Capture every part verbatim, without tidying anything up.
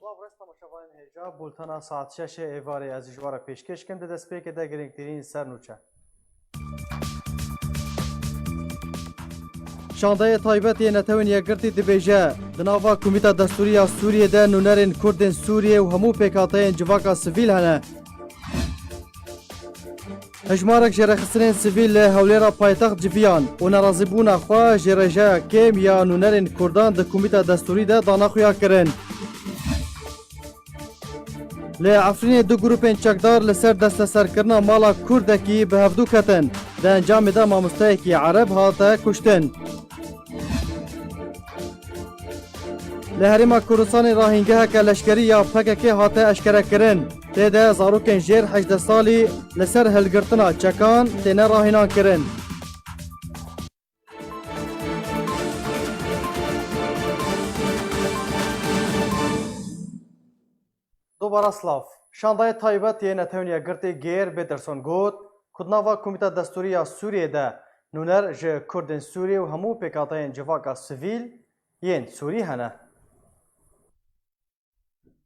Silav û rêz temaşevanên hêja, bultena saet şeşê êvarê ez ji we re pêşkêş kim, di destpêkê de girîngtirîn sernûçe. Şandeyê taybet yê Netewên Yekgirtî dibêje, di nava Komîta Destûrî ya Sûriyê de nûnerên Kurdên Sûriyê û hemû pêkhateyên civaka sivîl hene. Hejmarek jêrexistinên sivîl li Hewlêra paytext civiyan û nerazîbûna xwe ji rêjeya kêm ya nûnerên Kurdan di Komîta Destûrî de dane xuya kirin. Li Efrînê du grûpên çekdar li ser desteserkirina mala Kurdekî bi hevdû ketin. Di encamê de mamosteyekî ereb hate kuştin. Li Herêma Kurdistanê re hîngeheke leşkerî ya P K K hate eşkerekirin. Tê de zarokên jêr hejdeh salî li ser hilgirtina çekan têne rahînankirin. Dubara silav. Şandayê taybet yê Netewên Yekgirtî Geir Peterson got ku di nava Komîta Destûrî ya Sûriyê de nûner ji Kurdên Sûrî û hemû pêkhateyên civaka sivîl yên Sûrî hene.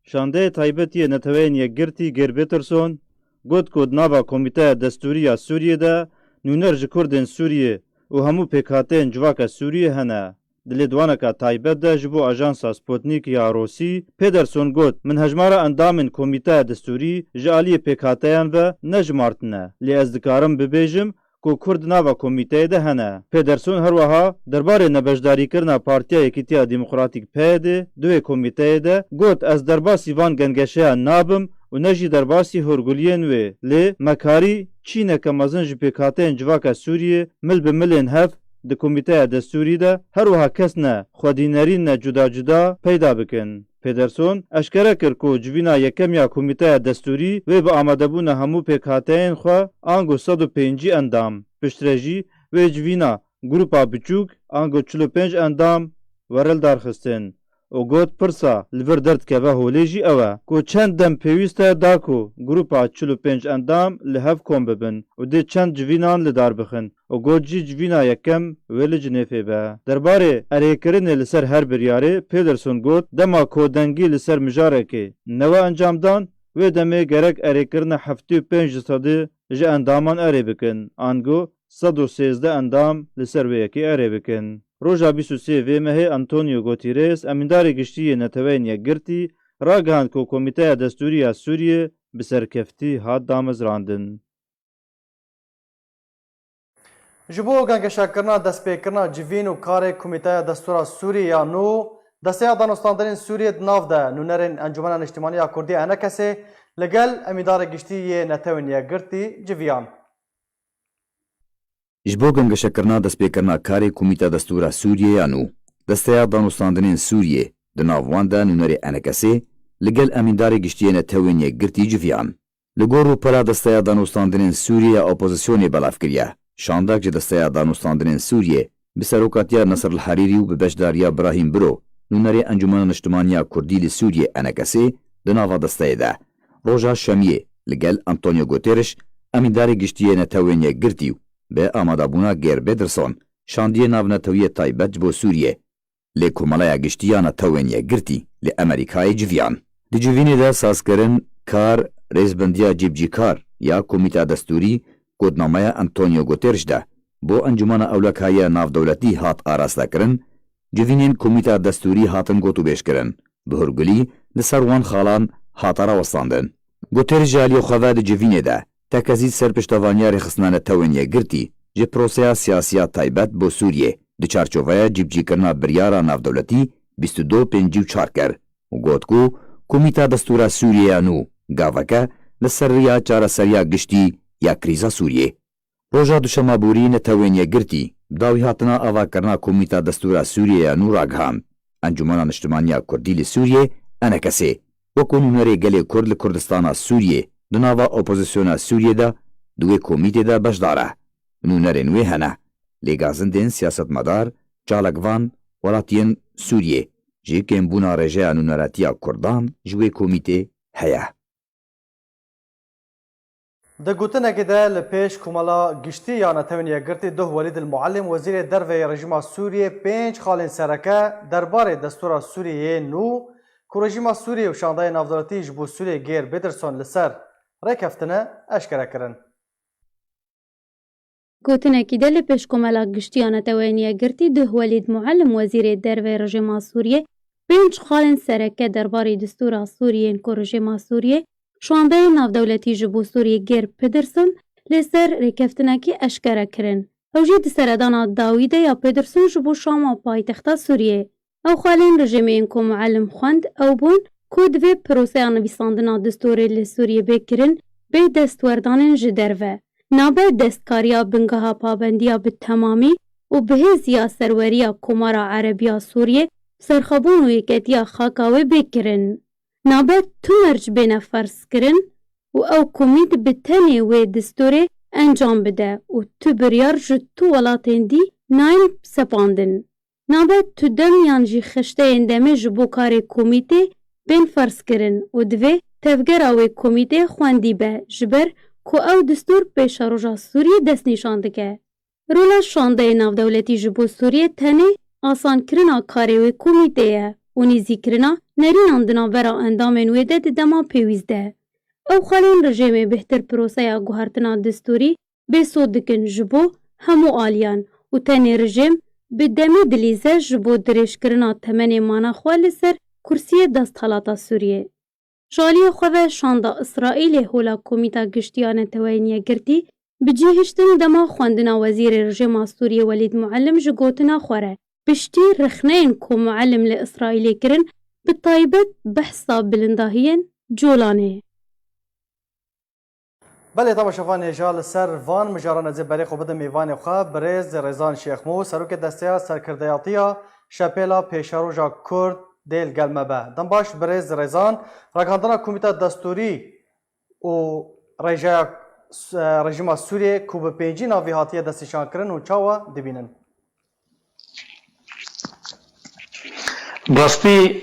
Şandeyê taybet yê Neteweyên Yekgirtî Geir Peterson got ku di nava Komîteya Destûrî ya Sûriyê de nûner ji Kurdên Sûriyê û hemû pêkhateyên civaka Sûriyê hene. Di lêdwaneka taybet de ji bo ajansa Sputnik ya Rûsî, Pederson got, min hejmara endamên Komîteya Destûrî ji aliyê pêkhateyan ve nejimartine, lê ez dikarim bibêjim ku Kurd di nava komîteyê de hene. Pederson her wiha derbarê nebeşdarîkirina Partiya Yekîtiya Demokratîk, P Y D, di wê komîteyê de got, ez derbasî van gengeşeyan nabim û ne jî derbasî hûrguliyên wê, lê me karî çîneke mezin ji pêkhateyên civaka Sûriyê mil bi milên hev di Komîteya Destûrî de, her wiha kes ne xwedînerîn ne cuda cuda peyda bikin. Pederson eşkere kir ku civîna yekem ya Komîteya Destûrî wê bi amadebûna hemû pêkhateyên xwe ango sed û pêncî endam, piştre jî wê civîna grûpa biçûk ango çil û pênc endam were lidarxistin û got, pirsa li vir derdikeve holê jî ew e ku çend dem pêwîst e da ku grûpa çil û pênc endam li hev kom bibin û dê çend civînan li dar bixin û got jî civîna yekem wê li Cinêfê be. Derbarê erêkirinê li ser her biryarê Pederson got, dema ku dengî li ser mijarekê newe encamdan, wê demê gerek erêkirina heftê û pênc ji sedî ji endaman erê bikin, ango sed û sêzdeh endam li ser wê yekê erê bikin. Roja bîst û sê vê mehê Antonio Guterres, emîndarê giştî yê Neteweyên Yekgirtî, ragihand ku Komîteya Destûrî ya Sûriyê bi serkeftî hat damezrandin. Ji bo gengeşekirina destpêkirina civîn û karê Komîteya Destûra Sûriyê ya nû, Desteya Danûstandinên Sûriyê di nav de nûnerên Encûmena Niştimanî ya Kurdî, ENKSê, li gel Emîdarê Giştî yê Netewên Yekgirtî civiyan. Ji bo gengeşekirina destpêkirina karê Komîta Destûra Sûriyê ya nû, Desteya Danûstandinên Sûriyê di nav wan de nûnerê ENKSê li gel Emîndarê Giştî yê Netewên Yekgirtî civiyan. Li gor rûpela Desteya Danûstandinên Sûriyê ya Opozisyonê belav kiriye, şandek ji Desteya Danûstandinên Sûriyê bi serokatiya Nasir El Herîrî û bi beşdariya Birahîm Biro, nûnerê Encûmena Niştimanî ya Kurdî li Sûriyê, ENKSê, di nava desteyê de, roja Şemiyê li gel Antonio Guterres, Emîndarê Giştî yê Netewên Yekgirtî û bi amadebûna Geir Pedersen, şandiye navnetewiyê taybet ji bo Sûriyê li Komeleya Giştî ya Netewên Yekgirtî li Amerîkayê civiyan. Di civînê de sazkirin kar rêzbendiya cîbicîkar ya Komîta Destûrî, gotnameya Antonio Guterres de bo Encûmena Ewlekayî ya Navdewletî hat arastekirin, civînên Komîta Destûrî hatin gotûbêjkirin. Bi hûrgulî li ser wan xalan hate rawestandin. Guterres ji aliyê xwe ve di civînê de tekezî ser piştevaniya rêxistina Netewên Yekgirtî ji proseya siyasî ya taybet bo Sûriyê di çarçoveya cîbicîkirina biryara navdewletî bîst û du pêncî û çar kir û got ku Komîta Destûra Sûriyê ya nû gaveke li ser riya çareseriya giştî ya krîza Sûriyê. Roja Duşema borî Netewên Yekgirtî bi dawî hatina avakirina Komîta Destûra Sûriyê ya nû ragihand, Encûmena Niştimanî ya Kurdî li Sûriyê, ENKSê, wekû nûnerê gelê Kurd li Kurdistana Sûriyê di nava opozisyona Sûriyê de di wê komîtê de beşdar e. Nûnerên wê hene, lê gazindên siyasetmedar, çalakvan, welatiyên Sûriyê jî kêmbûna rêjeya nûneratiya Kurdan ji wê komîtê heye. Di gotinekê de li pêş Komela Giştî ya Netewên Yekgirtî Duh Welîd El Muallim, Wezîrê Derve yê rejîma Sûriyê, pênc xalên sereke derbarê destûra Sûriyê yê nû ku rejîma Sûriyê û şandayê navdewletî ji bo Sûriyê Geir Pedersen li ser rêkeftine, eşkere kirin. Gotinekî de li pêş Komela Giştî ya Neteweyên Yekgirtî Duh Welîd Muallim, Wezîrê Derve rejîma Sûriyê, pênc xalên sereke derbarê destûra Sûriyê yên ku rejîma Sûriyê şandeyê navdewletî ji bo Sûriyê Geir Pedersen li ser rêkeftinekî eşkere kirin. Ew jî di seredana dawî de ya Pedersen ji bo Şama paytexta Sûriyê. Ew xalên rejîmê yên ku Muallim xwend ew bûn ku divê proseya nivîsandina destûrê li Sûriyê bê kirin bê destwerdanên ji derve. Nabe destkariya bingeha pabendiya bi temamî û bihêziya serweriya Komara Erebiya Sûriyê, serxwebûn û yeketiya xaka wê bê kirin. Nabe tu merc bêne ferzkirin û ew komît bi tenê wê destûrê encam bide û tu biryar ji tu welatên dî nayên sepandin. Nabe tu dem yan jî xişteyên demê ji bo karê komîtê bên ferzkirin û divê tevgera wê komîtê xwendî be, ji ber ku ew destûr pêşeroja Sûriyê destnîşan dike. Rola şandeyê navdewletî ji bo Sûriyê tenê asankirina karê wê komîtê ye û nêzîkirina nerînan di navbera endamên wê de di dema pêwîst de. Ew xalên rejêmê bêhtir proseya guhertina destûrî bê sod dikin ji bo hemû aliyan û tenê rejêm bi demê dilîze ji bo dirêjkirina temenê mana xwe li ser kursiyê desthelata Sûriyê. Ji aliyê xwe ve şanda Îsraîlê hola Komîta Giştî ya Neteweyên Yekgirtî bi cî hiştin dema xwendina Wezîrê Rejêma Sûriyê Welîd Muallim ji gotina xwe re piştî rexneyên ku Muallim li Îsraîlê kirin, bi taybet behsa bilindahiyên Colanê. Belê, temaşevan hêja, li ser van mijaran ez ê berê xwe bidim mêvanê xwe, birêz Rêzan Şêxmû, serokê Desteya Serkirdeyatiya Şepêla Pêşeroja Kurd dê li gel me be. Dem baş, birêz Rêzan, ragihandina Komîta Destûrî û rêjeya, e, rejîma Sûriyê ku bi pêncî navî hatiye destnîşankirin hûn çawa dibînin? Bi rastî,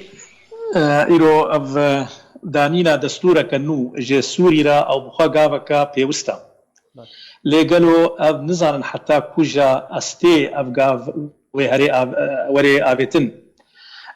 e, îro ev, e, danîna destûreke nû ji Sûrî re ew bi xwe gaveke pêwist e. Lê gelo ev nizanin heta kuja estê ev gav wê herê av-, e, werê avêtin?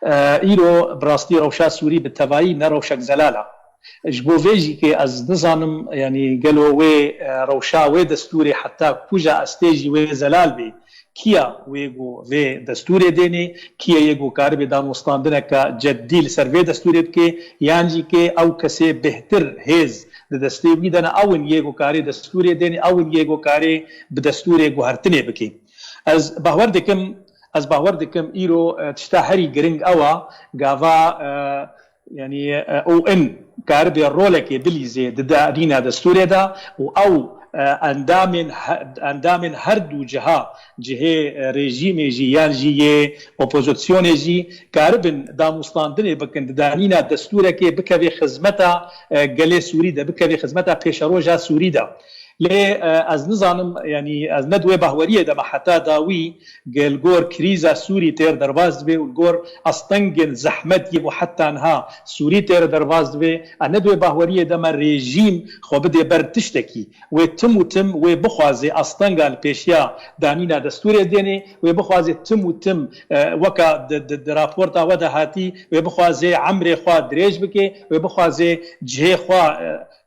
E, îro bi rastî rewşa Sûrî bi tevayî ne rewşek zelal e. Ji bo vê jî kê ez nizanim, yanî gelo wê, e, rewşa wê destûrê heta kuja estê jî wê zelal bê. kiya wê ku vê destûrê dênê, kiya yê ku karibê danûstandineke cedî li ser vê destûrê bike, yan jî ke ew kesê bêhtir hêz di destê wî de ne, ew in yê ku karê destûrê dênê, ew in yê ku karê bi destûrê guhertinê bike. Ez bawer dikim, ez bawer dikim îro, e, tişta herî giring ew a, gava, e, yanî, e, û in karibê rolekê bilîzê di danîna destûrê de û ew, e, endamên he-, endamên her du ciha, cihê, e, rejîmê jî yan jî yê opozisyonê jî karibin danûstandinê bikin di danîna destûrekê bikevê xizmeta, e, gelê Sûrî de, bikevê xizmeta pêşeroja Sûrî de. Lê, e, ez nizanim, yanî ez ne di wê bahweriyê de me heta dawî, ge li gor krîza Sûrî têr derbas dibe û li gor astengên zehmet yê bo heta niha Sûrî têr derbas dibe, ez ne di wê bahweriyê de me rejîm xwe bidê ber tiştekî. Wê tim û tim wê bixwaze astenga li pêşiya danîna destûrê dênê, wê bixwaze tim û tim, e, weka di, di, di raporta we de hatî, wê bixwaze emrê xwe dirêj bike, wê bixwaze cihê xwe,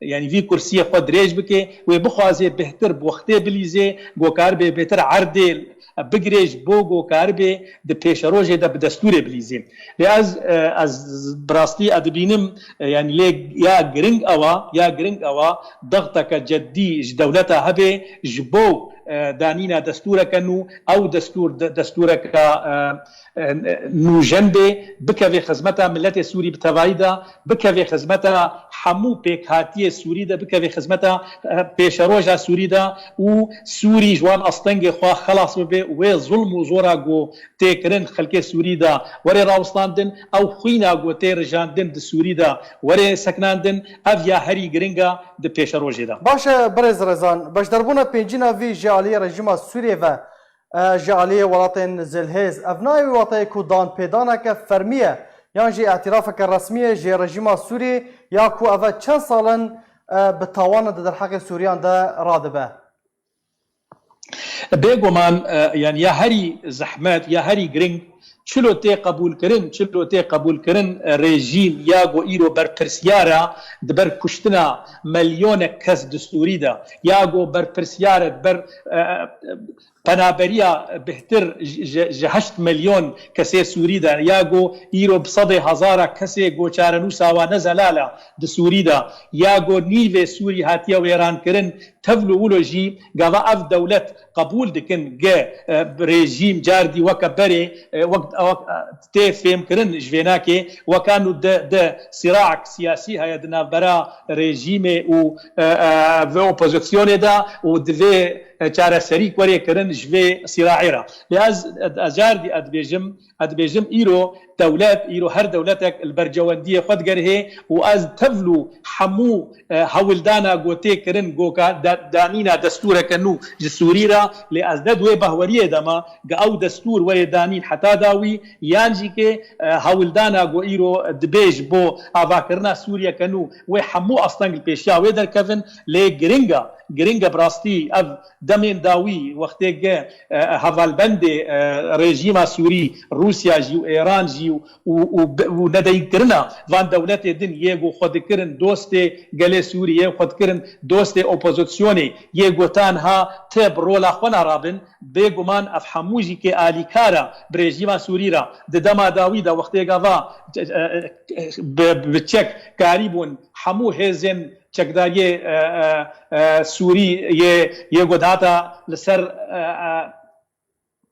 e, yanî vî kursiyê xwe dirêj bike, wê bixwaze bêhtir bi wextê bilîzê, go karibê bêhtir erdê bigirê ji bo go karibê di pêşerojê de bi destûrê bilîzê. Lê ez, e, ez bi rastî ez dibînim, e, yanî lê ya giring ew a, ya giring ew a, dexteke cedî ji dewleta hebe ji bo, e, danîna destûreke nû, ew destûr de, destûreke, e, e, nûjen bê, bikevê xizmeta miletê Sûrî bi tevayî de, bikevê xizmeta hemû pêkhatiyê Sûrî de, bikevê xizmeta, e, pêşeroja Sûrî de û Sûrî ji wan astengê xwe xelas bibe û wê zulm û zora ku tê kirin xelkê Sûrî de were rawestandin, ew xwîna ku tê rijandin di Sûrî de were sekinandin, ev ya herî giring a di pêşerojê de. Baş e, birêz Rezan, beşdarbûna pêncîna vî ji aliyê rejîma Sûriyê ve, e, ji aliyê welatên zilhêz, ev nayê wî wateyê ku danpêdaneke fermî ye, yan jî îtirafeke resmî ye ji rejîma Sûrî, ya ku ev e çend sal in, e, bi tawanan di derheqê Sûriyan de radibe? Bêguman, e, yanî ya herî zehmet, ya herî giring, çilo tê qebûlkirin, çilo tê qebûlkirin, e, rejîm ya ku îro berpirsiyar e di ber kuştina milyonek kes di Sûrî de, ya ku berpirsiyar e di ber, e, e, penaberiya bêhtir ji, ji, ji heşt milyon kesê Sûrî de, ya ku îro bi sedê hezara kesê ku çarenûsa wan ne zelal e di Sûrî de, ya ku nîvê Sûrî hatiye wêrankirin, tevl û wilo jî gava ev dewlet qebûl dikin ge, e, rejîm cardî weke berê, e, wek, wek, e, tê fêmkirin ji vê nakê, weka nû de, de sîraek siyasî heye di navbera rejîmê û, e, e, vê opozisyonê de û divê, e, çareserî werê kirin ji vê sîraê re. Lê ez, ez cardî ez dibêjim, ez dibêjim îro dewlet, îro her dewletek li bercewendiyê xwe digerihê û ez tevl û hemû, e, hewldana ku tê kirin, ku ka da-, danîna destûreke nû ji Sûrî re, lê ez ne di wê bahweriyê de me, ge ew destûr were danîn heta dawî, yan jî ke, e, hewldana ku îro dibê ji bo avakirina Sûriyeke nû, wê hemû asteng li pêşiya wê derkevin, lê giring e, giring e bi rastî ev demên dawî, wextê ge, e, hevalbendê, e, rejîma Sûrî, Rûsya jî û Êran jî û, û, û, û nedeyîkirina van dewletê din yê ku xwe dikirin dostê gelê Sûrî, yê xwe dikirin dostê opozisyonê, yê gotan ha te bi rola xwe narabin, bêguman ev hemû jî kê alîkara bi rejîma Sûrî re di dema dawî de wextê gava, e, e, bi, bi çek karî bûn hemû hêzên çekdariyê, e, e, e, Sûrî yê, yê ku dihata li ser, e, e,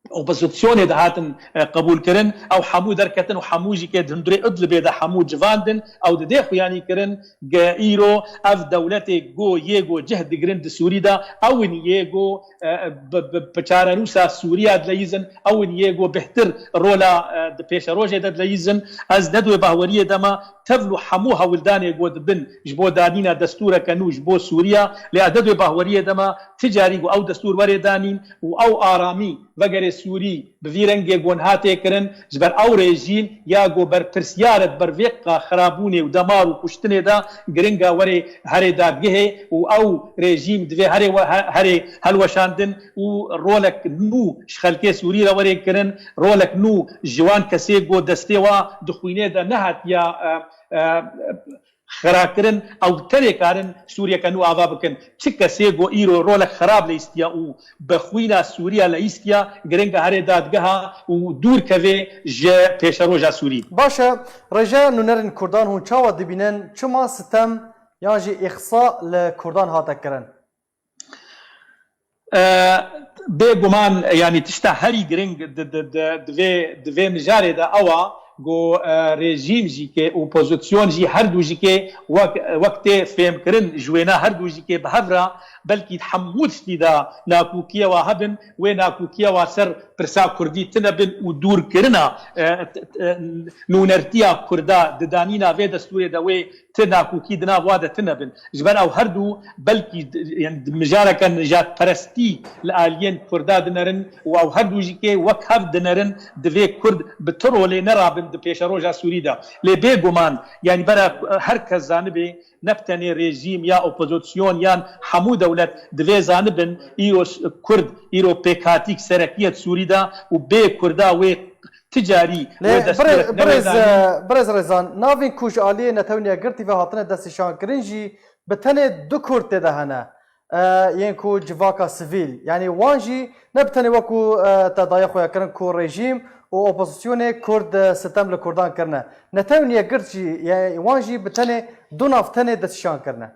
opozisyonê dihatin, e, qebûlkirin, ew hemû derketin û hemû jî ke di hundirê Idlibê de hemû civandin, ew didê xuyanî kirin, ge îro ev dewletê go yê go cih digirin di Sûrî de, ew in yê go, e, bi, bi, bi çarenûsa Sûriya dileyîzin, ew in yê go bêhtir rola, e, di pêşerojê de dileyîzin. Ez ne di wê bahweriyê de me, tevl û hemû hewldanê ku dibin ji bo danîna destûreke nû ji bo Sûriya, lê ez ne di wê bahweriyê de me, ti carî ku ew destûr were danîn û ew aramî vegere Sûrî bi vî rengê ku niha tê kirin, ji ber ew rejîm ya ku berpirsiyar e di ber vê xirabûnê û demar û kuştinê de, giring e were herê dadgehê û ew rejîm divê herê we-, he-, herê helweşandin û rolek nû ji xelkê Sûrî re were kirin, rolek nû ji wan kesê ku destê wa di xwînê de nehatiya, e, e, xirakirin, ew tenê karin Sûriyeke nû ava bikin. Çi kesê ku îro rolek xirab leyîstiya û bi xwîna Sûriya leyîstiya, giring e here dadgeha û dûr keve ji pêşeroja Sûrî. Baş e, rêje nûnerên Kurdan hûn çawa dibînin? Çima sitem yan jî îxsa li Kurdan hate kirin? E, Bêguman, yanî tişta herî giring di, di, di, di vê, di vê mijarê de ew a ku, e, rejîm jî ke opozîsyon jî her du jî ke wek, wek tê fêmkirin ji wêna her du jî ke bi hev re belkî di hemû tiştî de nakokî ew a hebin, wê nakokî ew a ser pirsa kurdî tune bin û dûrkirina, e, t-, t-, nûnertiya kurda di danîna vê destûrê de wê ti nakokî di nav wa de tune bin. Ji ber ew her du belkî d-, yani di mijareke nijadperestî li aliyên kurda dinerin û ew her du jî ke wek hev dinerin divê kurd bi ti rolê nerabin di pêşeroja Sûrî de. Lê bêguman, yani bera her kes zanibe, ne bi tenê rejîm ya opozîsyon yan hemû dewlet divê zanibin, îro s-, kurd, îro pêkhatîk serekiyet Sûrî de û bê kurda wê ti carî Lê wê destûrek birê-, birêz, newêdanî. e, birêz Rêzan, navên ku ji aliyê Netewên Yekgirtî ve hatine destnîşankirin jî bi tenê du kurd tê de hene, e, yên ku civaka sivîl, yanî wan jî ne bi tenê wekû, e, te daye xwe ya kirin ku rejîm û opozîsyonê kurd, e, sitem li kurdan kirine. Netewên Yekgirt jî, yanî wan jî bi tenê du nav tenê destnîşan kirine.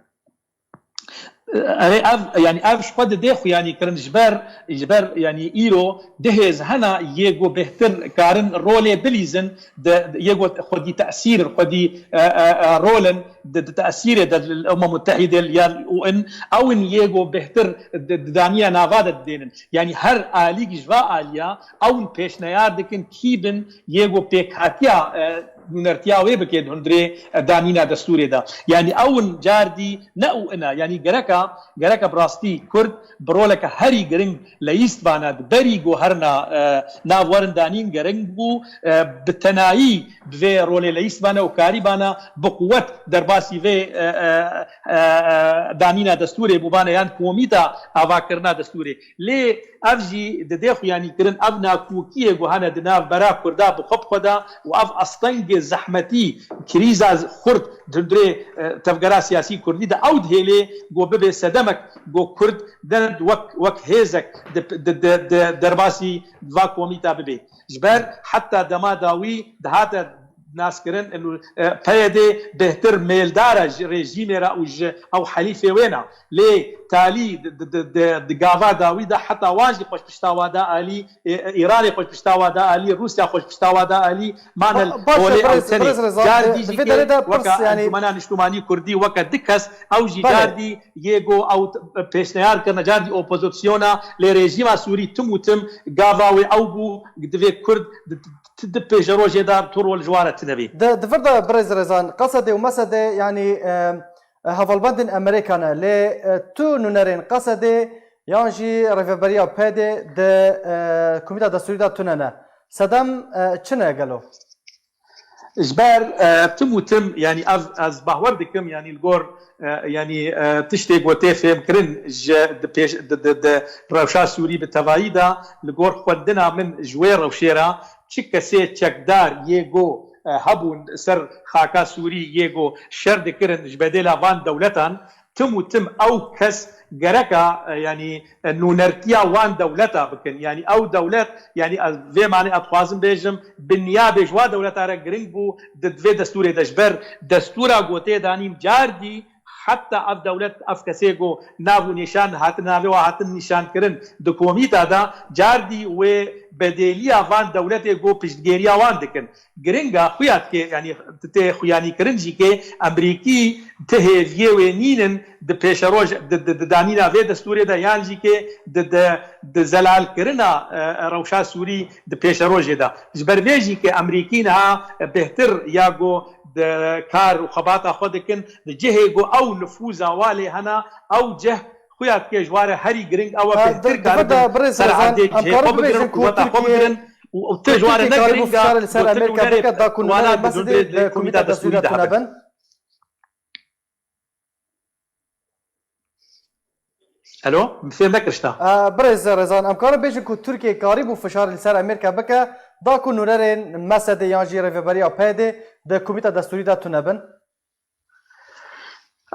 Erê, ev, yani ev ji xwe dide xuyanî kirin ji ber, ji ber yani îro du hêz hene yê ku bêhtir karin rolê bilîzin, de, de, yê ku xwedî tesîr in, xwedî, e, e, e, rol in, di, di tesîrê de li Umem Mutehîdê ya U N, ew in yê ku bêhtir di, di daniya nava de didênin. Yani her alîk ji va aliya ew in pêşneyar dikin kî bin yê ku pêkhatiya, e, nûnertiya wê bike di hundirê, e, danîna destûrê de. Yani ew in car dî ne û ina. Yani gereka, gereka bi rastî Kurd bi roleke herî giring leyîst bana, di berî ku herina, e, nav werin danîn giring bû, e, bi tenayî bi vê rolê leyîst bana û karî bana bi quwet derbasî vê, e, e, e, e, danîna destûrê bû bana yan komîta avakirina destûrê. Lê ev jî dide xuyanî kirin, ev nakokiyê ku hene di nav bera Kurda bi xwe bi xwe de û ev astengê zehmetî, krîza xurt di hundirê, e, tevgera siyasî Kurdî de ew dihêlê ku bibe sedemek ku Kurd dend wek, wek hêzek di, di, di, di derbasî va komîta bibe. Ji ber heta dema dawî dihate naskirin, e, P Y D bêhtir mêldar e ji rejîmê re û ji ew helîfê wê ne. Lê talî di, di, di, di, di gava dawî de heta wan jî xwe ji pişta wa da alî, e, e, Îranê xwe ji pişta wa da alî, Rûsya xwe ji pişta wa da alî, mane Ba-, baş e, holê birêz, ew tenê. Birêz Rêzan, Car di, dî di jî vê ke derê de weka pirs, yanî Encûmena Niştimanî Kurdî weke du kes, ew jî Belê. car dî yê go ew t-, pêşneyar kirine, car dî opozisyona, lê rejîma Sûrî tim û tim gava wê ew bû, divê Kurd di, di, di pêşerojê de tu rol ji wan re tune bî. Di, di vir de birêz Rêzan, Qesedê û Mesedê, yanî, e, e, hevalbendên Amerîka ne, lê, e, tu nûnerên Qesedê yan jî rêveberiya P Y D'ê di, e, komîta destûrî de tune ne. Sedem, e, çi ne gelo? Ji ber, e, tim û tim, yanî ev, ez bawer dikim, yanî li gor, e, yanî, e, tiştê ku tê fêmkirin ji di pêş, di, di, di rewşa Sûrî bi tevayî de, li gor xwendina min ji wê rewşê re, çi kesê çekdar yê ku, e, hebûn ser xaka Sûrî yê ku şer dikirin ji bedêla van dewletan, tim û tim ew kes gereka, e, yanî, e, nûnertiya wan dewleta bikin. Yanî ew dewlet, yanî ez vê manê ez dixwazim bêjim, binyabê ji wa dewleta re giring bû di, di vê destûrê de. Ji ber destûra ku tê danîn car dî, heta ev dewlet, ev kesê ku nav û nîşan hatin, navê wa hatin nîşankirin di komîta de, car dî wê bedêliya van dewletê ku piştgêriya wan dikin. Giring e, xuya dike, yanî tê xuyanîkirin jî ke Emerîkî ti hêviyê wê nînin di pêşeroj, di, di, di danîna vê destûrê de, yan jî ke di, di, di zelalkirina, e, rewşa Sûrî di pêşerojê de. Ji ber vê jî ke Emerîkî niha bêhtir ya ku di kar û xebata xwe dikin, di cihê ku ew nifûza wa lê hene, ew cih xuya dike ji wa re herî giring ew e, E, bêhtir di, di vir de karin birêz ser Rêzan, erdê em cihê karin xwe bigirin, bibêjin ku quweta xwe Tirkiye, bigirin û, û ti ku ji wa re Tirkiye ne karîbû giring e, fişarê li ser gotin û Amerîka nerê bike, da ku wana nûnerên bi Mesedê dundurê di komîta komîta destûrî destûrî de de tune hebin. Bin. Alo, min fêm nekir ji te. E, birêz Rêzan, em karin bêjin ku Tirkiye karîbû fişarê li ser Amerîka bike, da ku nûnerên Mesedê yan jî rêveberiya P Y D'ê di komîta destûrî de tune bin?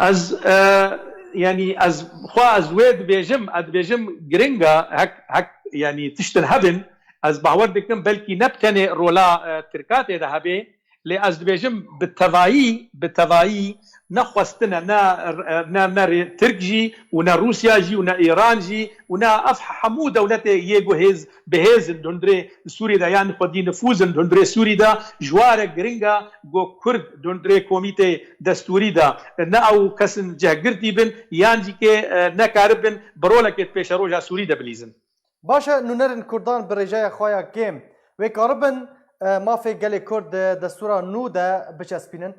Ez, e, yanî ez xwe ez wê dibêjim, ez dibêjim giring e, hek, hek, yanî tiştin hebin. Ez bawer dikim belkî ne bi tenê rola, e, Tirka tê de hebe, lê ez dibêjim bi tevayî, bi tevayî ne xwestin e, ne, ne, ne rê Tirk jî û ne Rûsya jî û ne Îran jî û ne ev hemû dewletê yê ku hêz, bi hêz in di hundirê Sûrî de, yan xwedî nifûz in di hundirê Sûrî de, ji ware giring e ku Kurd di hundirê komîtê destûrî de ne ew kes in cihgirtî bin, yan jî kê, e, nekaribin bi rolekê di pêşeroja Sûrî de bilîzin. Baş e, nûnerên Kurdan bi rêjeya xwe ya kêm wê karibin, e, mafê gelê Kurd di destûra nû de biçespînin?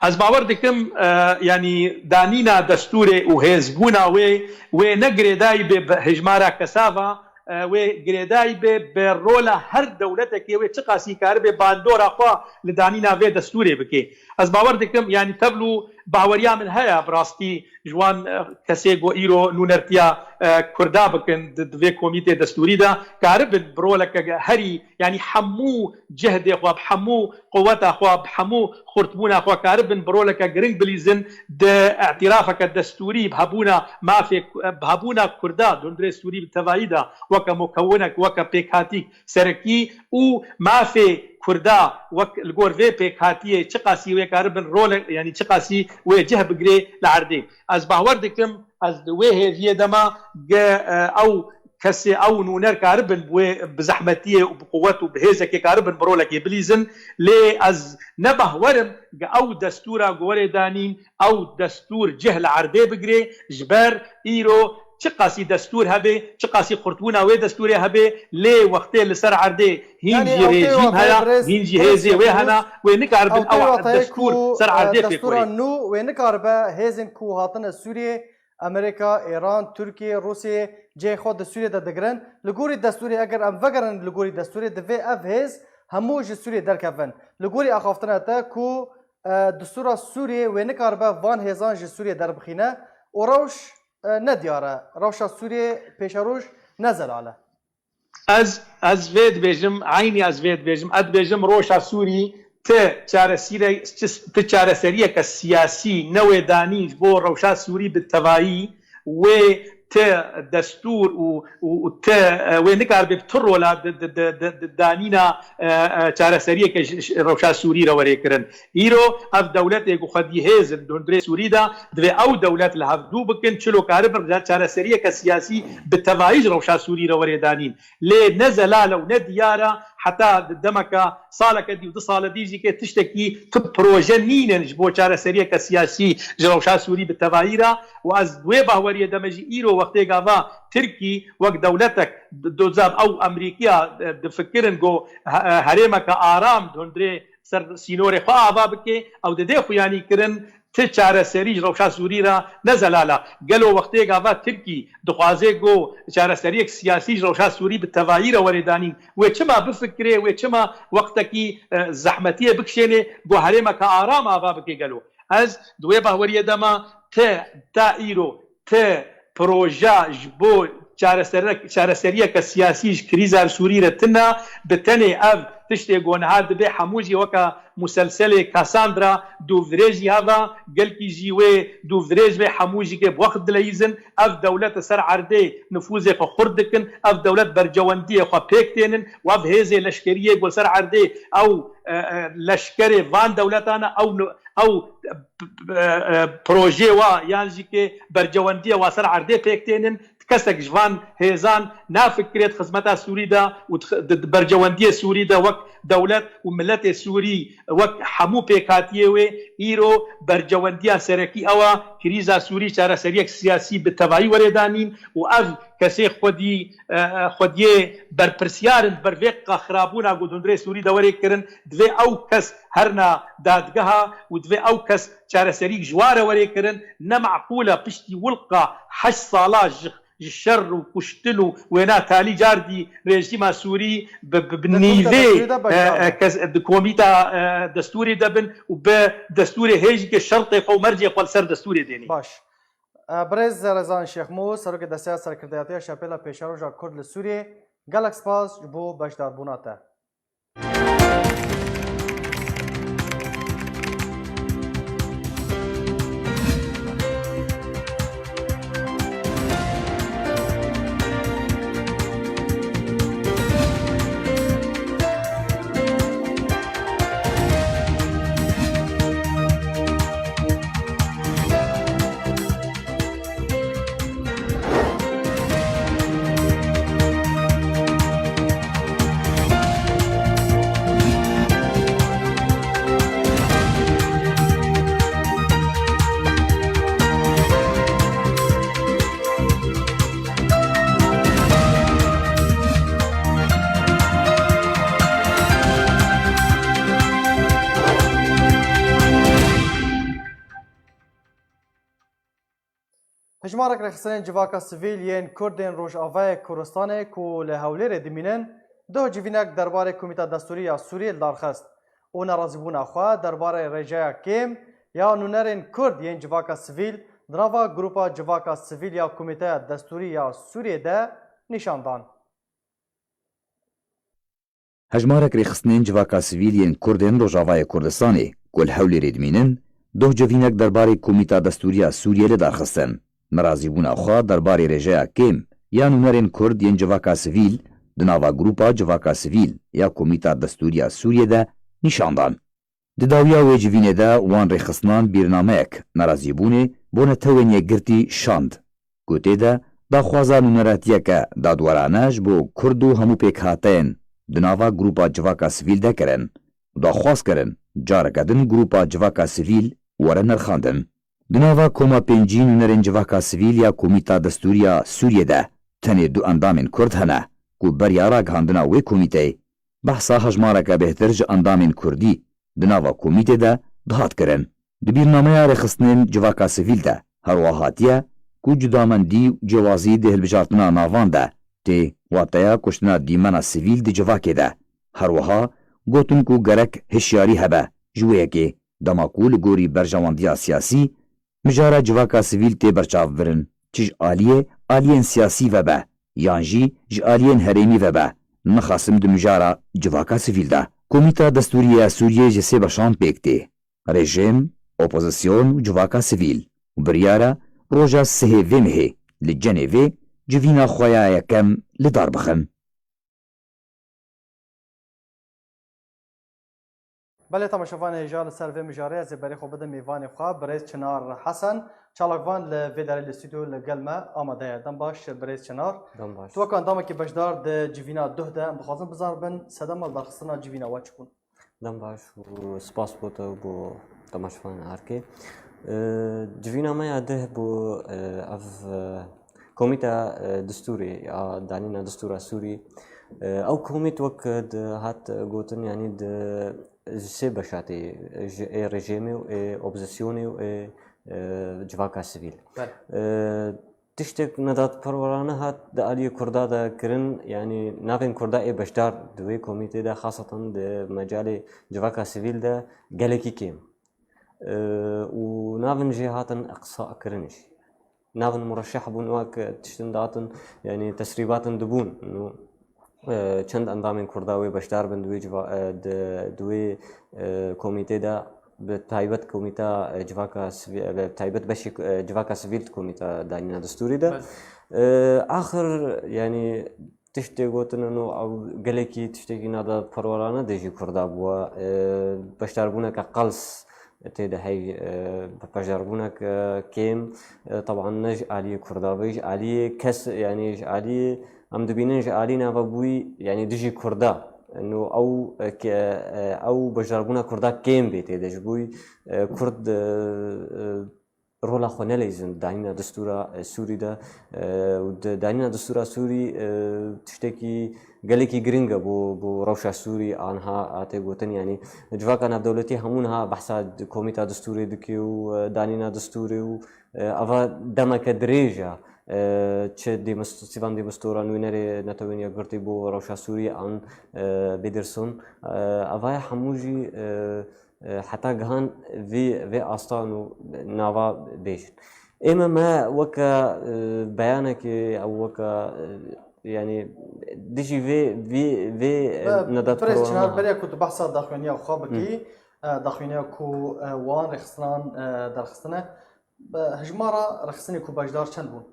Ez bawer dikim, e, yanî danîna destûrê û hêzbûna wê, wê ne girêdayî bê bi hejmara kesava, e, wê girêdayî bê bi rola her dewletekê wê çiqasî karibe bandora xwe li danîna vê destûrê bike. Ez bawer dikim, yanî tevlû baweriya min heye bi rastî ji wan, e, kesê ku îro nûnertiya, e, Kurda bikin di, di vê komîtê destûrî de karibin bi roleke herî, yanî hemû cehdê xwe, bi hemû quweta xwe, bi hemû xurtbûna xwe karibin bi roleke giring bilîzin di îtirafeke destûrî, bi hebûna mafê, bi hebûna Kurda di hundirê Sûrî bi tevayî de weke mukewinek, weke pêkhatîk serekî û mafê Kurda wek li gor vê pêkhatiyê çiqasî wê karibin role, yanî çiqasî wê cih bigirê li erdê. Ez bawer dikim, ez di wê hêviyê de me ge, e, ew kesê, ew nûner karibin bi wê, bi zehmetiyê û bi quwet û bi hêzekê karibin bi rolekê bilîzin. Lê ez ne bahwer im ge ew destûra ku were danîn, ew destûr cih li erdê bigirê, ji ber îro çiqasî destûr hebe, çiqasî xurtbûna wê destûrê hebe, lê wextê li ser erdê hîn Yanî jî ew pê rejîm wate heye, birêz, hîn jî birêz hêzê wê Şehmûz, hene, wê nikarbin ew ew pê wate wate ye ku, ku, ser e, erdê pêk destûra were. Nû wê nikaribe hêzên ku hatine Sûriyê, Amerîka, Îran, Tirkiye, Rûsiyê cihê xwe di Sûriyê de digirin. Li gorî destûrê, eger em vegerin li gorî destûrê, divê ev hêz hemû ji Sûriyê derkevin. Li gorî axaftina te ku, e, destûra Sûriyê wê nikaribe van hêzan ji Sûriyê derbixîne û rewş, e, ne diyar e. Rewşa Sûriyê pêşeroj ne zelal e. Ez, ez vê dibêjim, eynî ez vê dibêjim. Ez dibêjim rewşa Sûrî ti çaresîre-, ti çareseriyeke siyasî ne wê danîn ji bo rewşa Sûrî bi tevayî, wê ti destûr û, û, û ti, e, wê nikaribe bi ti rola di, di, di, di, di danîna, e, e, çareseriyeke ji, ji rewşa Sûrî re were kirin. Îro ev dewletê ku xwedî hêz in di hundirê Sûrî de, divê ew dewlet li hevdû bikin, çilo karibin çareseriyeke siyasî bi tevayî ji rewşa Sûrî re were danîn. Lê ne zelal e û ne diyar e, heta di demeke saleke dî û du sale dî jî ke tiştekî tu proje nînin ji bo çareseriyeke siyasî ji rewşa Sûrî bi tevayî re û ez wê bahweriyê de me jî îro wextê gava Tirkî wek dewletek d-, dozav ew Amerîkiya, e, difikirin ku he-, e, herêmeke aram di hundirê ser sînorê xwe ava bike, ew didê xuyanî kirin, ti çareserî ji rewşa Sûrî re ne zelal e. Gelo wextê gava Tirkî dixwaze ku çareseriyek siyasî ji rewşa Sûrî bi tevayî re were danîn, wê çima bifikirê, wê çima wextekî, e, zehmetiyê bikişênê ku herêmeke aram ava bike gelo? Ez di wê bahweriyê de me ti ta îro ti proje ji bo çaresere-, çareseriyeke siyasî ji krîza li Sûrî re tune, bi tenê ev tiştê ku niha dibe hemû jî weke muselselê Cassandra dûvdirêjî heve, gelkî jî wê dûvdirêj be, hemû jî kê bi wext dileyîzin, ev dewlet li ser erdê nifûzê xwe xurt dikin, ev dewlet bercewendiyê xwe pêk tênin û ev hêzê leşkeriyê ku li ser erdê ew, e, e, leşkerê van dewletan e, ew ni-, ew, e, e, projê wa yan jî kê bercewendiyê wa ser erdê pêk tênin, kesek ji van hêzan nafikirê di xizmeta Sûrî de û di, di, di bercewendiyê Sûrî de wek dewlet û miletê Sûrî, wek hemû pêkhatiyê wê, îro bercewendiya serekî ew e, krîza Sûrî çareseriyek siyasî bi tevayî were danîn û ev kesê xwedî, e, e, xwediyê berpirsiyar in ber vê xirabûna ku di hundirê Sûrî de were kirin, divê ew kes herine dadgeha û divê ew kes çareserî ji wa re were kirin. Ne meqûl e piştî wilqa heşt sala ji, ji şer û kuştin û wêna talî cardî rejîma Sûrî bi, bi, bi nîvê, e, e, kes di komîta, e, destûrê de bin û bi destûrê hê jî ke şertê xwe û mercê xwe li ser destûrê dênê. Baş. E, birêz Rezan Şêxmû, serokê Desteya Serkirdeyatiya Şepêla Pêşeroja Kurd li Sûriyê, gelek spas ji bo beşdarbûna te. Hejmarek rêxistinên civaka sivîl yên Kurd ên Rojavayê Kurdistanê ku li Hewlêrê dimînin, doh civînek derbarê Komîta Destûrî ya Sûriyê li dar xist û nerazîbûna xwe derbarê rêjeya kêm ya nûnerên Kurd yên civaka sivîl di nava Grupa Civaka Sivîl ya Komîteya Destûrî ya Sûriyê de nîşan dan. Hejmarek rêxistinên civaka sivîl yên Kurd ên Rojavayê Kurdistanê ku li Hewlêrê dimînin, doh civînek derbarê Komîta Destûrî ya Sûriyê li dar xistin. Nerazîbûna xwe derbarê rêjeya kêm ya nûnerên Kurd yên civaka sivîl di nava Grupa Civaka Sivîl ya Komîta Destûrî ya Sûriyê de nîşan dan. Di dawiya wê civînê de wan rêxistinan bîrnameyek nerazîbûnê bo netewên yekgirtî şand, ku tê de daxwaza nûneratiyeke dadwerane ji bo Kurd û hemû pêkhateyên di nava Grupa Civaka Sivîl de kirin û daxwaz kirin careke din Grupa Civaka Sivîl were nirxandin. Di nava koma pêncî nûnerên civaka sivîl ya Komîta Destûrî ya Sûriyê de tenê du endamên Kurd hene ku beriya ragihandina wê komîteyê behsa hejmareke bêhtir ji endamên Kurdî di nava komîtê de dihat kirin. Di bîrnameya rêxistinên civaka sivîl de herwiha hatiye ku cudamendî û ciyawazî di hilbijartina navan de tê wateya kuştina dîmena sivîl di civakê de. Herwiha gotin ku gerek hişyarî hebe ji wê yekê, dema ku li gorî berjewendiya siyasî mijara civaka sivîl tê berçavbirin, çi ji aliyê aliyên siyasî ve be yan jî ji aliyên herêmî ve be, nixasim di mijara civaka sivîl de. Komîta Destûrî ya Sûriyê ji sê beşan pêk tê: rejîm, opozîsyon û civaka sivîl, û biryar e roja sihê vê mehê li Cenêvê civîna xwe ya yekem li dar bixin. Belê, temaşevanê hêja, li ser vê mijarê ez ê berê xwe bidim mêvanê xwe, birêz Çinar Hesen, çalakvan li vê derê li stûdyo li gel me amade ye. Dem baş, birêz Çinar. Dem baş. Tu wek endamekî beşdar di civîna duh de, em dixwazin bizanibin sedema lidarxistina civîna we çi bûn? Dem baş û spas bo te û bo temaşevanê erkê. E, civîna me ya dih bû, e, ev, e, Komîta, e, Distûrê ya Danîna Distûra Sûrî. E, ew komît wek di hat gotin, yanî di ji sê beşa tê, ji ê rejîmê û ê opozîsyonê û ê, e, civaka sivîl. Belê. E, Tiştek nedatperwerane hat di aliyê Kurda de kirin, yanî navên Kurda ê beşdar di wê komîtê de, xaseten di mecalê civaka sivîl de gelekî kêm. E, û navin jê hatin iqsa kirin jî. Navin mureşeh bûn, wek tiştin dihatin, yanî tesrîbatin dibûn. Nû e, çend endamên Kurda wê beşdar bin di wê civa-, e, di, di wê, e, komîtê de, bi taybet komîta, e, civaka sivî-, e, bi taybet beşê, e, civaka sivîl di komîta danîna distûrî de. Belê. E, axir, yanî tiştê gotin, no, ew gelekî tiştekî nedatperwerane dijî Kurda bûye. E, beşdarbûneke qels tê de hey, e, beşdarbûneke kêm, e, teban ne ji aliyê Kurda be, ji aliyê kes, yanî ji aliyê Em dibînin ji alî nava bûyî, yanî dijî Kurda. Nû ew, e, ke, e, ew beşdarbûna Kurda kêm bê tê de. Ji bûyî, e, Kurd, e, e, rola xwe neleyzin danîna distûra, e, Sûrî de, e, û di danîna distûra Sûrî, e, tiştekî gelekî giring e bo, bo rewşa Sûrî, anha hate gotin, yanî civaka navdewletî hemû niha behsa di-, komîta distûrê dike û, e, danîna distûrê û, e, eva demeke dirêj e. E, çi Dêmist-, Sîvan Dêmistora nûnerê Netewên Yekgirtî bo rewşa Sûriyê an, e, Bêdirson, e, eva hemû jî, e, e, heta gihan vê, vê asta nû nava bêjin. Ême me weke, e, beyanekê ew weke, e, yanî dijî vê, vê, vê, e, Be-, nedat Birêz Çinar, beriya ku tu behsa daxuyaniya xwe bikî, e, daxuyaniya ku, e, wan rêxistinan, e, derxistine, Bi hejmara rêxistinê ku beşdar çend bûn?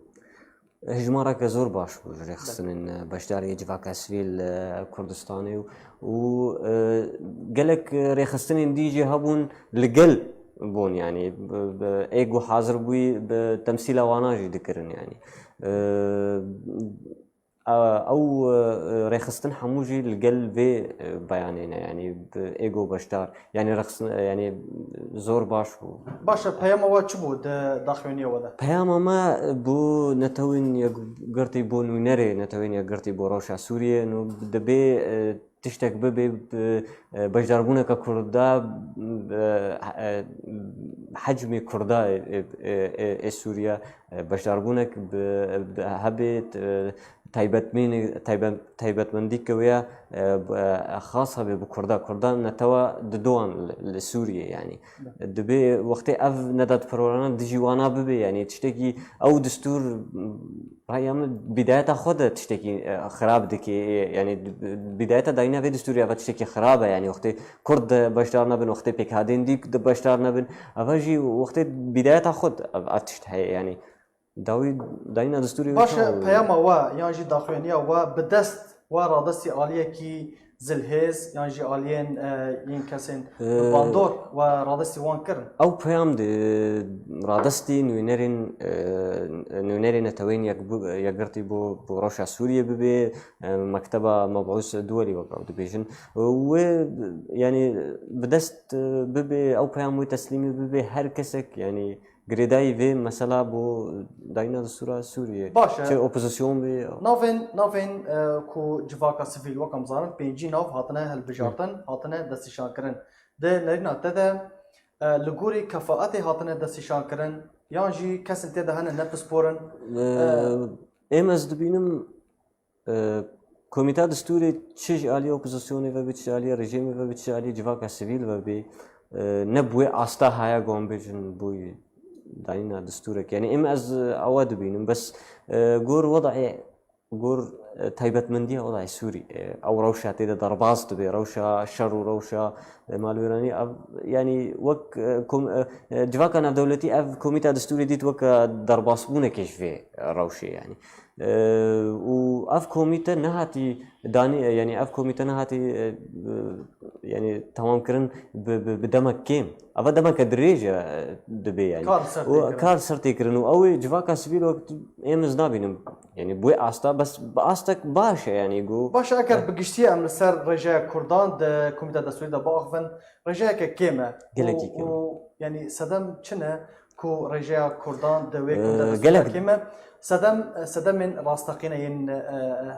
Hejmareke zor baş bû ji rêxistinên, e, beşdarê civaka sivîl, e, Kurdistanê û, û, e, gelek rêxistinên dî jî hebûn li gel bûn, yanî bi, bi, ê ku hazir bûyî bi temsîla wana jî dikirin, yanî. E, Ew, e, rêxistin hemû jî li gel vê, e, beyanê ne, yanî bi êgo beşdar, yanî rêxistin, e, yanî zor baş bû. Baş e, peyama we çi bû di daxuyaniya we de? Peyama me bo netewên yekgirtî, bo nûnerê netewên yekgirtî, bo rewşa Sûriyê, nû dibê, e, tiştek bibe, bi, e, beşdarbûneke Kurda, e, e, hecmê Kurda, e, e, e, ê Sûriye, e, beşdarbûnek bi, bi, hebe, e, taybetmînê-, taybet-, taybetmendîke wê ya, e, bi, e, xas hebe bi Kurda. Kurda netewa didowan li, li Sûriyê, yanî. Be. Dibê wextê ev nedadperwerana dijî wana bibe, yanî tiştekî ew distûr, raya min, bidayeta xwe de tiştekî, e, xirab dike, e, yanî bidayeta dayîna vê distûrê eva tiştekî xirab e, yanî wextê Kurd de beşdar nebin, wextê pêkhatên dî de beşdar nebin, eva jî wextê bidayeta xwe de ev, ev tişt heye, yanî dawî dayîna distûrê wê Baş e, çawa peyama we yan jî daxuyaniya we bi dest we radestî aliyekî zilhêz yan jî aliyên, e, yên kesên bi Ee, bandor we radestî wan kirin? Ew peyam de radestî nûnerên, e, nûnerê netewên yek-, yekgirtî bo, bo rewşa Sûriyê bibe, e, mekteba mebûs duwelî wek ew dibêjin. Wê, yanî bi dest, e, bibe, ew peyam wê teslîmî bibe her kesek, yanî girêdayî vê mesela bo dayîna distûra Sûriyê. Baş e. Çi opozîsyon bê. Navên, navên, e, ku civaka sivîl, wek em zanin, pêncî nav hatine hilbijartin, hatine destnîşankirin. Di nerîna te de, e, li gorî kefaetê hatine destnîşankirin, yan jî kesên tê de hene ne pispor in? E, E, êm ez dibînim, E, Komîta Distûrê çi ji aliyê opozîsyonê ve bê, çi ji aliyê rejîmê ve bê, çi ji aliyê civaka sivîl ve bê, e, ne bi wê asta haya ku em bêjin bûyî dayîna distûrek. Yanî êm ez, e, ewa dibînim. Bes, e, gor wedayê, gor, e, taybetmendiya wedayê Sûrî, e, ew rewşa tê de derbas dibe, rewşa şer û rewşa, e, malwêranî, ev, yanî wek, e, kom-, e, e, civaka navdewletî ev Komîta Distûrê dît weke derbasbûnekê ji vê rewşê, yanî. E, û ev komîte nehatî danî, yanî ev komîte nehatî, e, e, yanî temamkirin bi, bi, bi demek kêm. Eva demeke dirêj e, dibe, yanî. Kar ser tê kirin. Kar ser tê kirin û ew ê civaka sivîl wek êm ez nabînim. Yanî bi wê asta, bes bi astek baş e, yanî ku Baş e, eger bi giştî em li ser rêjeya Kurdan di Komîta Destûrî de biaxivin, rêjeyeke kêm e. Gelekî kêm e. Û, û, yanî sedem çi ne? Ku rêjeya Kurdan di wê Ee, komîta destûrê gelek de kêm e. Sedem, sedemên rasteqîne yên, e, e,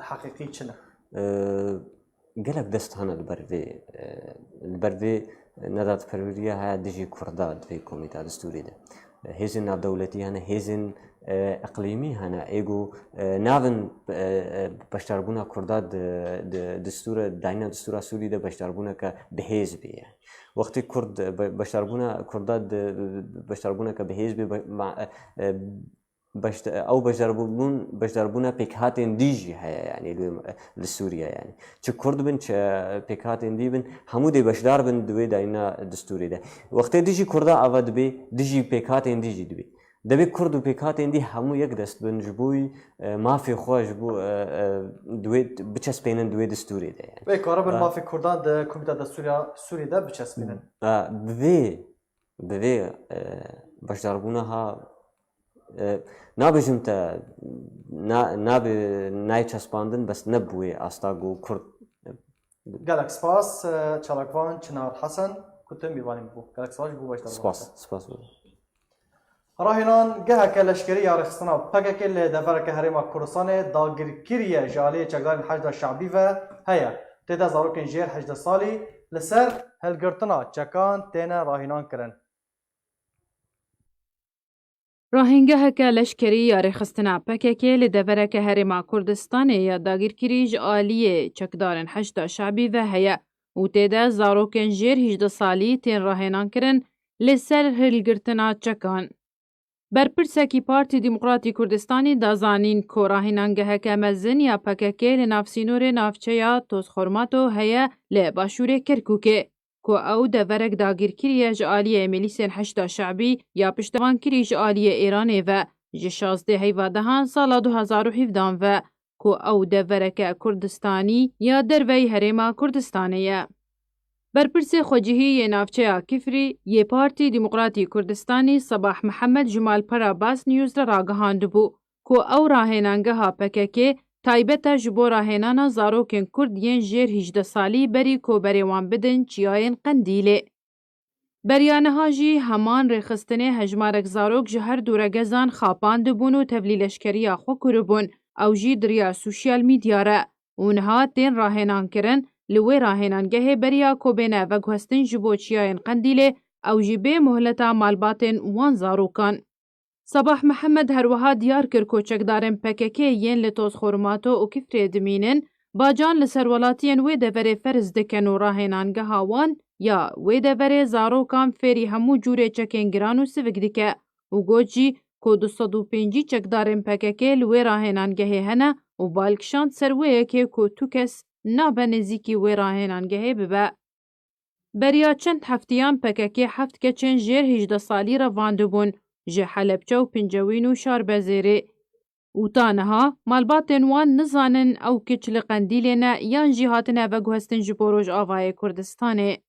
heqîqî çi ne? Ee, gelek dest hene li ber vê, e, li ber vê nedadperweriya haya dijî Kurda di vê komîta destûrê de. Hêzên navdewletî hene, hêzên, e, iqlîmî hene, ê ku, e, navin, e, e, beşdarbûna Kurda di, di destûra, dayîna destûra Sûrî de beşdarbûneke bihêz bê. Wextê Kurd, e, be-, beşdarbûna Kurda di, beşdarbûneke bihêz bê, be-, ma-, e, beşde-, ew beşdarbûn, beşdarbûna pêkhatên dî jî heye, yanî li, li Sûriye, yanî. Çi Kurd bin, çi pêkhatên dî bin, hemû dê beşdar bin di wê dayîna distûrê de. Wextê dijî Kurda ava dibe, dijî pêkhatên dî jî dibe. Dibê Kurd û pêkhatên dî hemû yek dest bin ji bo, e, mafê xwe, ji bo, e, e, di wê biçespênin di wê distûrê de, yani. Wê karibin Ha. mafê Kurdan di Komîta Destûriya Sûrî de biçespînin. Ha, bi vê, bi vê, e, beşdarbûna ha, e, nabêjim te, na-, nabê nayê çespandin, bes ne bi wê asta ku Kurd. Gelek spas, e, çalakvan Çinar Hesen, ku tu mêvanî bû. Gelek spas ji bo beşdarbûna Spas, te. spas. Rahînan geheke leşkerî ya rêxistina P K K li devereke Herêma Kurdistanê dagirkirî ye ji aliyê çekdarên Heşda Şebî ve heye. Tê de zarokên jêr hejdeh salî li ser hilgirtina çekan têne rahînan kirin. Rahîngeheke leşkerî ya rêxistina P K K li devereke Herêma Kurdistanê ya dagirkirî ji aliyê çekdarên Heşda Şebî ve heye û tê de zarokên jêr hejdeh salî tên rahênan kirin li ser hilgirtina çekan. Berpirsekî Partî Demokratî Kurdistanî da zanîn ku rahênangeheke mezin ya P K K li nav sînorê navçeya Tozxormato heye li başûrê Kerkûkê, ku ew deverek dagirkirî ye ji aliyê milîsên Heşda Şebî ya piştevankirî ji aliyê Îranê ve ji şazdeh heyva dehan sala du hezar û hevdehan ve, ku ew devereke Kurdistanî ya derveyî Herêma Kurdistanê ye. Berpirsê xwecihî yê navçeya Kifrî yê Partî Demokratî Kurdistanî Sebah Mihemed ji malpera Basnews re ragihandibû ku ew rahênangeha P K K taybet e ji bo rahênana zarokên Kurd yên jêr hîjdeh salî berî ku berê wan bidin çiyayên Qendîlê. Beriya niha jî heman rêxistinê hejmarek zarok ji her dû regezan xapandibûn û tevlî leşkeriya xwe kiribûn, ew jî di riya sosyal medya re û niha tên rahênankirin. Li wê rahênangehê beriya ku bêne veguhestin ji bo çiyayên Qendîlê, ew jî bê muhleta malbatên wan zarokan. Sabah Mihemed her wiha diyar kir ku çekdarên P K K yên li Tozxormato û Kifrê dimînin, bacan li ser welatiyên wê deverê ferz dikin û rahênangeha wan ya wê deverê zarokan fêrî hemû cûrê çekên giran û sivik dike û got jî ku du sed û pêncî çekdarên P K K li wê rahênangehê hene û bal kişand ser wê yekê ku tu kes nabe nêzîkî wê rahênangehê bibe. Beriya çend heftiyan P K K heft keçên jêr hîjdeh salî revandibûn ji Helebçe û Pincewîn û Şarbezêrê û ta niha malbatên wan nizanin ew kiç li Qendîlê ne yan jî hatine veguhestin ji bo Rojavayê Kurdistanê.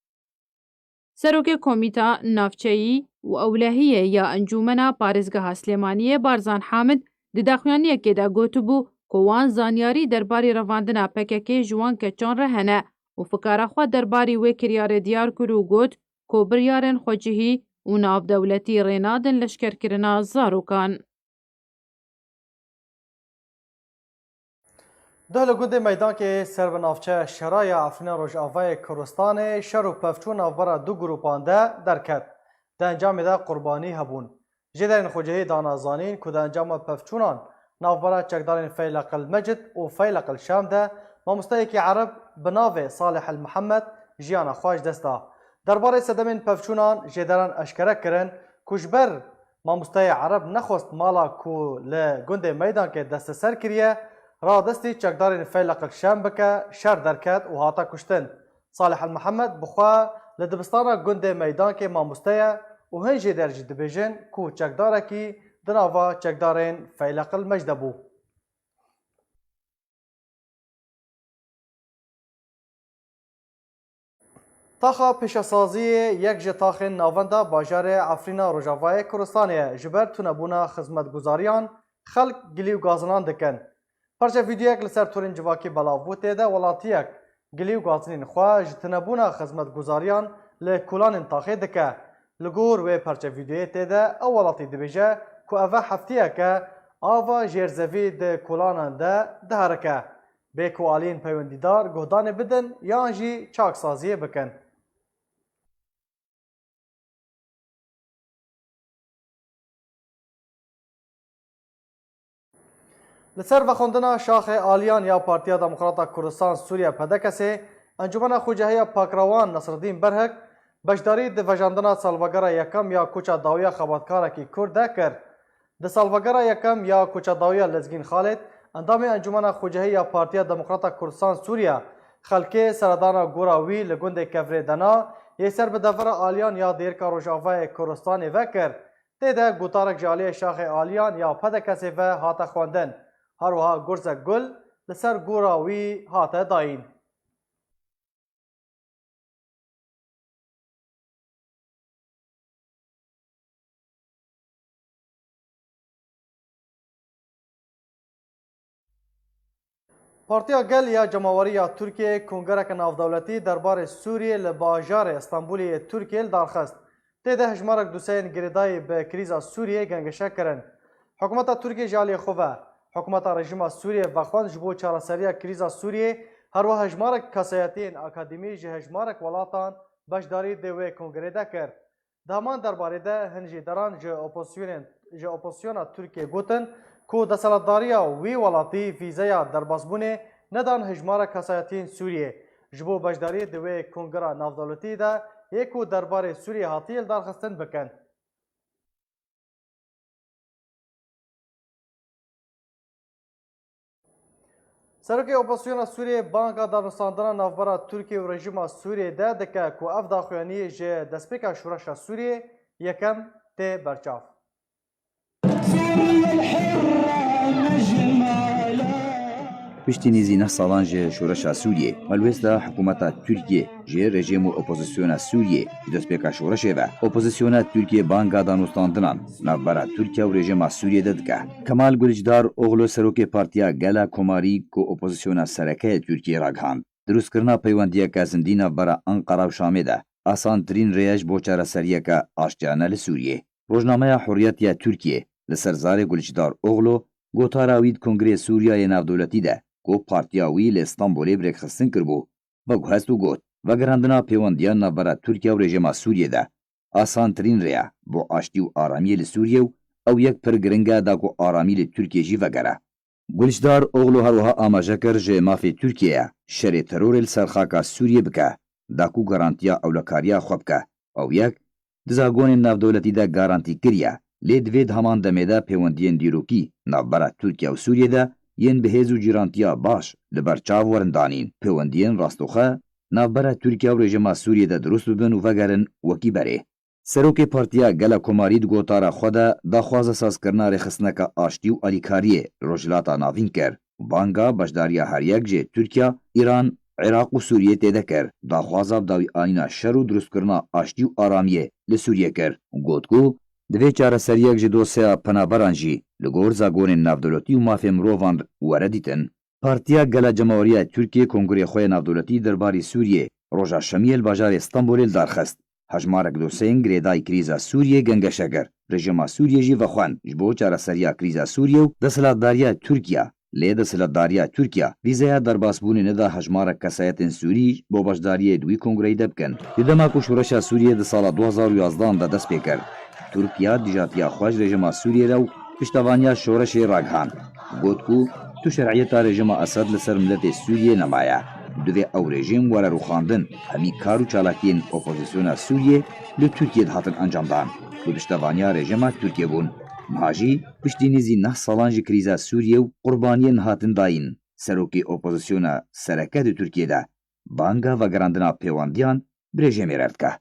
Serokê Komîta Navçeyî û Ewlehiyê ya Encûmena Parêzgeha Silêmaniyê Barzan Hamid di daxuyaniyekê de gotibû ku wan zanyarî derbarî revandina P K K ji wan keçan re hene û fikara xwe derbarî wê kiryarê diyar kir û got ku biryarên xwecihî û navdewletî rê nadin leşkerkirina zarokan. Duh li gundê Meydankê ser bi navçeya Şera ya Efrîna Rojavayê Kurdistanê şer û pevçûn navbera du grûpan de derket. Di encamê de qurbanî hebûn. Jêderên xwecihî dana zanîn ku di encama pevçûnan navbera çekdarên Feyleq el Mecid û Feyleq el Şam de mamosteyekî ereb bi navê Salih el Mihemed jiyana xwe ji dest da. Derbarê sedemên pevçûnan jêderan eşkere kirin ku ji ber mamosteyê ereb nexwest mala ku li gundê Meydankê desteser kiriye, radestî çekdarên Feyleq el Şam bike, şer derket û hate kuştin. Salih El Mihemed bi xwe li dibistana gundê Meydankê mamoste ye û hin jêder jî dibêjin ku çekdarekî di nava çekdarên Feyleq El Mecde bû. Taxa pêşesaziyê yek ji taxên navenda bajarê Efrîna Rojavayê Kurdistanê ye. Ji ber tunebûna xizmetguzariyan xelk gilî û gazinan dikin. Parçe vîdeoyek li ser torên civakî belav bû, tê de welatiyek gilî û gazinên xwe ji tunebûna xizmetguzariyan li kolanên taxê dike. Li gor wê parçe vîdeoyê tê de ew welatî dibêje ku eve heftiyek e ava jêrzevî di kolanan de diherike. Bê ku aliyên peywendîdar guhdanê bidin yan jî çaksaziyê bikin. Li ser vexwendina şaxê aliyan ya Partiya Demokrata Kurdistan Sûriye, P D K S'ê, Encûmena Xucehiya Pakrewan Nesreddîn Berhik beşdarî di vejandina salvegera yekem ya koça dawiya xebatkarekî Kurd de kir. Di salvegera yekem ya koça dawiya Lezgîn Xalid, endamê Encûmena Xucehî ya Partiya Demokrata Kurdistan Sûriye, xelkê seredana gora wî li gundê Kevrê Dena yê ser bi devera aliyan ya Dêrika Rojavayê Kurdistanê vekir. Tê de gotarek ji aliyê şaxê aliyan ya P D K S'ê ve hate xwendin. Her wiha gurzek gul li ser gora wî hate dayîn. Partiya Gel ya Cemawerî ya Tirkiyeyê kongereke navdewletî derbarê Sûriyê li bajarê Stenbolê yê Tirkiyê li dar xist. Tê de hejmarek doseyên girêdayî bi krîza Sûriyê gengeşe kirin. Hikûmeta Tirkiyê ji aliyê xwe ve, hikûmeta rejîma Sûriyê vexwend ji bo çareseriya krîza Sûriyê, her wiha hejmarek kesayetiyên akademî ji hejmarek welatan beşdarî di wê kongerê de kir. Di heman derbarê de hin jêderan ji opozisyonên, ji opozisyona Tirkiyê gotin ku desthilatdariya wî welatî vîzeya derbasbûnê nedan hejmarek kesayetiyên Sûriyê ji bo beşdariyê di wê kongera navdewletî de yê ku derbarê Sûriyê hatiye lidarxistin bikin. Serokê Opozisyona Sûriyê banga danûstandina navbera Tirkiye û rejîma Sûriyê de dike ku ev daxuyaniyê ji destpêka şoreşa Sûriyê yekem tê berçav. Piştî nêzî neh salan ji şoreşa Sûriyê, helwêsta hikûmeta Tirkiyê ji rejîm û opozisyona Sûriyê ji destpêka şoreşê ve, opozisyona Tirkiyê banga danûstandinan navbera Tirkiye û rejîma Sûriyê de dike. Kemal Gulicdar Oglu, serokê Partiya Gela Komarî ku opozisyona sereke ye Tirkiyê ragihand, dirûstkirina peywendiyeke zindî navbera Enqera û Şamê de asantirîn rê ye ji bo çareseriyeke aştiyane li Sûriyê. Rojnameya Hurriyet ya Tirkiyê li ser zarê Gulicdar Oglu, gotara wî di Kongreyê Sûriya yê Navdewletî de ku partiya wî li Stenbolê bi rêkxistin kiribû, veguhest û got, vegerandina pêwendiyan navbera Tirkiye û rejîma Sûriyê de asantirîn rê ye bo aştî û aramiyê li Sûriyê û ew yek pir giring e da ku aramî li Tirkiyê jî vegere. Gulicdar Oglu her wiha amaje kir ji mafê Tirkiyê ye şerê terorê li ser xaka Sûriyê bike, da ku garantiya ewlekariya xwe bike. Ew yek di zagonên navdewletî de garantî kiriye, lê divê di heman demê de pêwendiyên dîrokî navbera Tirkiye û Sûriyê de yên bi hêz û cîrantiya baş li ber çav werin danîn. Pêwendiyên rastoxwe navbera Tirkiye û rejîma Sûriyê de dirust bibin û vegerin wekî berê. Serokê Partiya Gela Komarî di gotara xwe de daxwaza sazkirina rêxistineke aştî û alîkariyê li Rojhilata Navîn kir û banga beşdariya her yek jê Tirkiye, Îran, Iraq û Sûriyê tê de kir. Daxwaza bi dawî anîna şer û dirustkirina aştî û aramiyê li Sûriyê kir û got ku divê çareseriyek ji dosyeya penaberan jî li gor zagonên navdewletî û mafê mirovan were dîtin. Partiya Gela Cemawerî ya Tirkiyê kongreyê xwe yê navdewletî derbarî Sûriyê roja Şemiyê li bajarê Stenbolê li dar xist. Hejmarek dosyeyên girêdayî krîza Sûriyê gengeşe kir. Rejîma Sûriyê jî vexwend ji bo çareseriya krîza Sûriyê û desthilatdariya Tirkiye. Lê desthilatdariya Tirkiye vîzeya derbasbûnê neda hejmarek kesayetên Sûrî ji bo beşdariyê di wî kongreyî de bikin. Di dema ku şoreşa Sûriyê di sala du hazar û yazdehan de dest pê kir, Tirkiye dijatiya xwe ji rejîma Sûriyê re û piştevaniya şoreşê ragihand. Got ku tu şer'iyeta rejîma Esed li ser miletê Sûriyê nemaye. Divê ew rejîm were rûxandin. Hemî kar û çalakiyên opozisyona Sûriyê li Tirkiyê dihatin encamdan. Bi piştevaniya rejîma Tirkiyê bûn. Niha jî piştî nêzî neh salan ji krîza Sûriyê û qurbaniyên hatin dayîn, serokê opozisyona sereke di Tirkiyê de banga vegerandina pêwendiyan bi rejîmê re dike.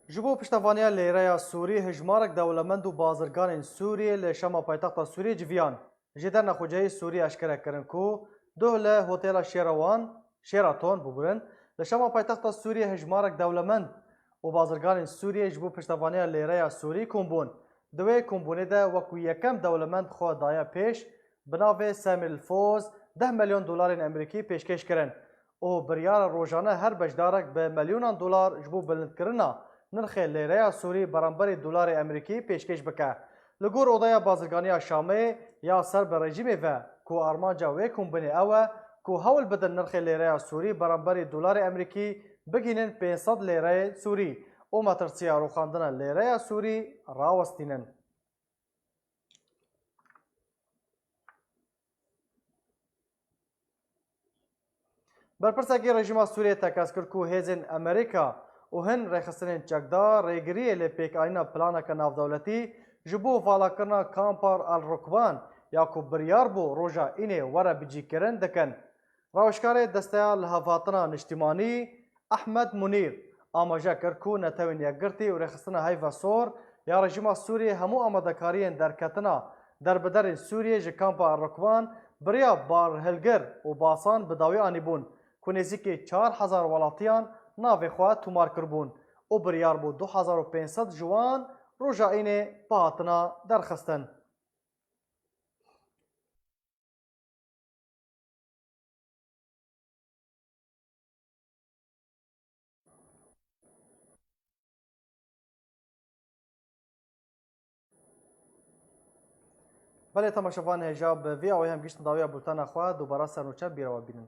Ji bo piştevaniya lêreya Sûrî, hejmarek dewlemend û bazirganên Sûriyê li Şama paytexta Sûriyê civiyan. Ji derna xwecehî Sûrî eşkere kirin ku duh li hotela Şêrawan, Sheraton, bibûrin, li Şama paytexta Sûriyê hejmarek dewlemend û bazirganên Sûriyê ji bo piştevaniya lêreya Sûrî kom bûn. Di wê kombûnê de wekû yekem dewlemend xwe daye pêş, bi navê Semîr Foz deh milyon dolarên Amerîkî pêşkêş kirin û biryar e rojane her beşdarek bi milyonan dolar ji bo bilindkirina nirxê lêreya Sûrî beramberî dolarê Amerîkî pêşkêş bike. Li gor Odaya Bazirganiya Şamê ya ser bi rejîmê ve ku armanca wê kombûnê ew e ku hewl bidin nirxê lêreya Sûrî beramberî dolarê Amerîkî bigihînin pênc sed lêreyê Sûrî û metirsiya rûxandina lêreya Sûrî rawestînin. Berpirsekî rejîma Sûriyê tekez kir ku hêzên Amerîka û hin rêxistinên çekdar rêgiriyê li pêkanîna planeke navdewletî ji bo valakirina Kampar El Rukban ya ku biryar bû roja înê were bicîkirin dikin. Rawişkarê Desteya Lihevhatina Niştimanî Ehmed Munîr amaje kir ku Netewên Yekgirtî û Rêxistina Heyva Sor ya rejîma Sûriyê hemû amadekariyên derketina derbiderên Sûriyê ji kampa Rukban bi riya barhilgir û basan bi dawî anîbûn ku nêzîkî çar hezar welatiyan navê xwe tomar kiribûn û biryar bû du hezar û pênc sed ji wan roja înê bihatina derxistin. Belê temaşevan hêja bi vî awayî em gihîştin dawiya bultena xwe, dubara sernûçe bîra we bînin.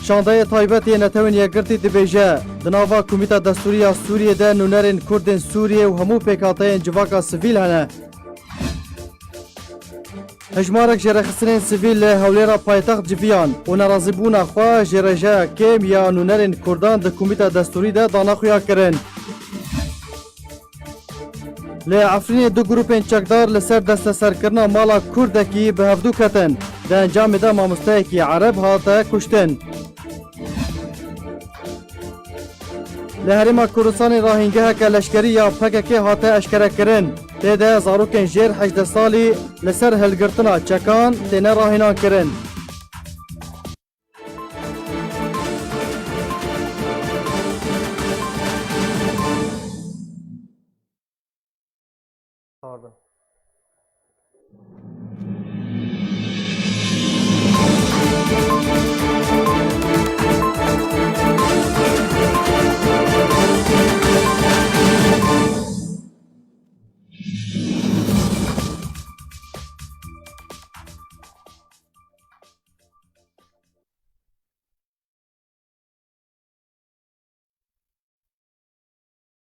Şandeyê taybet yê Netewên Yekgirtî dibêje, di nava Komîta Destûrî ya Sûriyê de nûnerên Kurdên Sûriyê û hemû pêkhateyên civaka sivîl hene. Hejmarek ji rêxistinên sivîl li Hewlêra paytext civiyan û nerazîbûna xwe ji rêjeya kêm ya nûnerên Kurdan di Komîta Destûrî de dane xuya kirin. Li Efrînê du grûpên çekdar li ser desteserkirina mala Kurdekî bi hevdû ketin. Di encamê de mamosteyekî Ereb hate kuştin. Li Herêma Kurdistanê rahîngeheke leşkerî ya P K K hate eşkerekirin. Tê de zarokên jêr hejdeh salî li ser hilgirtina çekan têne rahînankirin. Pardon.